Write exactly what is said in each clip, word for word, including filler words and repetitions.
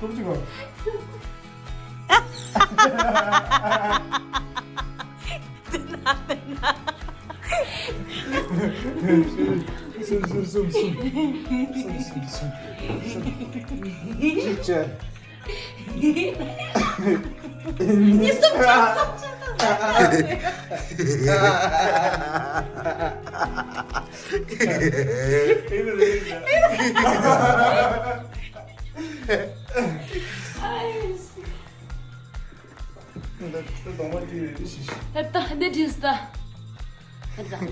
ཀོབ་ཅིག་གོ། གསུམ་གསུམ་གསུམ་གསུམ། གཅིག་བྱས། གཉིས་གསུམ་བྱས། གསུམ་བྱས། གསུམ་བྱས། ད་ད་གདོང་པ་དེ་རེད་ཤི་ཤི། ད་ད་འདི་བྲིས་ད། ད་ད་ང་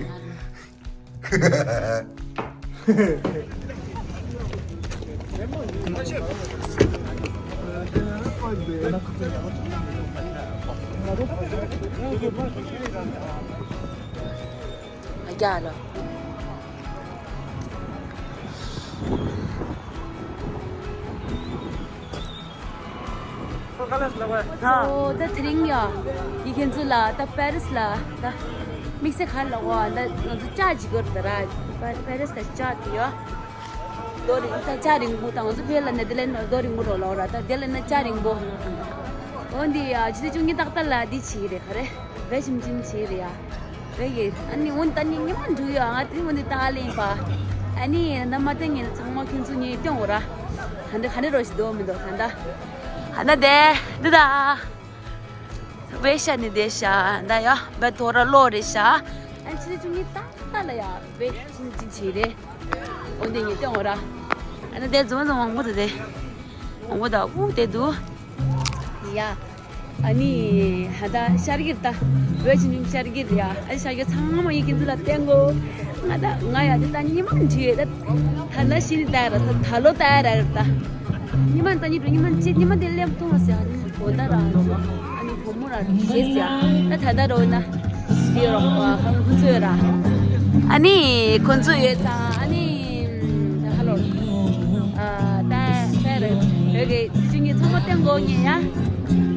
རྒྱ་ལ། ཨོ་ད་དེ་རིང་ཡ། ཡི་ཁྱེད་ཚོ་ལ་ད་པེ་རིས་ལ་ད་དམིགས་བསལ་ག་རེ་ལབ་དགོས། ད་ང་ཚོ་ཅ་ཅིག་དགོས་རེད་ད་ར། པེ་རིས་ལ་ཅ་དེ་ཡ། རྡོ་རིང་ད་ཅ་རིང་པོ་ད་ང་ཚོ་བོད་ལ་ནེ་དར་ལེན་རྡོ་རིང་པོ་རོ་ལོ་ར། ད་དེ་ལ་ནི་ཅ་རིང་པོ། འོ་འདི་ཡ་ཕྱི་ཚེས་བཅུ་གཉིས་ཏག་ཏག་ལ་འདི་བྱེད་ཀྱི་རེད། ག་རེ་བེ་ཆིམ་ཆིམ་བྱེད་རེད་ཡ། བེ་གི་ཨ་ནི་འོ་ད་ནི་ཉི་མ་འགྲོ་ཡ། ང་དེ་འོ་འདི་ཏག་ལེན་པ། ཨ་ནི་ད་མ་བསྟན་ཉིན་ཚང་མ་ཁྱོད་ཚོ་ངས་སྟོན་འོ་ར། ག་འདྲ་ག་འདྲ་རོ་ཞིག་འདུག་མི་འདུག་ད་ད། ཧ་ན་དེ་འདི་ད། བེ་ཤ་ནི་དེ་ཤ་ད་ཡ་བེ་དོ་ར་ལོ་རེ་ཤ། ཨ་ཕྱི་ཚེས་བཅུ་གཉིས་ཏག་ཏག་ལ་ཡ་བེ་ཆིམ་ཆིམ་བྱེད་རེད། འོ་འདི་ངས་སྟོན་འོ་ར། ཨ་ནི་དེ་འཛོམས་འཛོམས་མང་པོ་དེ་དེ། མང་པོ་ད་འུ་དེ་འདུག་ཡ། ཨ་ནི་ཧ་ད་ཤར་གིར་ད་བོད་ཆིན་ཆིན་ཤར་གིར་ཡ། ཨ་ཤར་གིར་ཚང་མ་ཡིན་གྱི་འདི་ལ་བསྟན་གོ། ང་ད་ང་ཡ་དེ་ད་ཉི་མ་འདྲི་ད་ད་ལ་ཤི་ནི་ད་ར་ད་ད་ལོ་ད་ར་ར་ད་ཉི་མ་ད་ཉི་དྲུག་ཉི་མ་གཅིག་ཉི་མ་དེ་སླེབས་ཐུབ་མ་སོང་། ཨ་ནི་གོ་ད་ར་ཨ་ནི་བུ་མོ་ར་རེད་ཟེར་ཡ། ད་ད་ད་རོ་ན་དེ་རོ་ཁོང་ཁོང་ཚོ་ཡོད་ར། ཨ་ནི་ཁོང་ཚོ་ཡོད་ཙང་ཨ་ནི་ད་ཧ་ལོ། ཨ་ད་ད་རེད་རེད་གི་ཅི་ཉི་ཚང་མ་བསྟན་གོ་ཉེ་ཡ།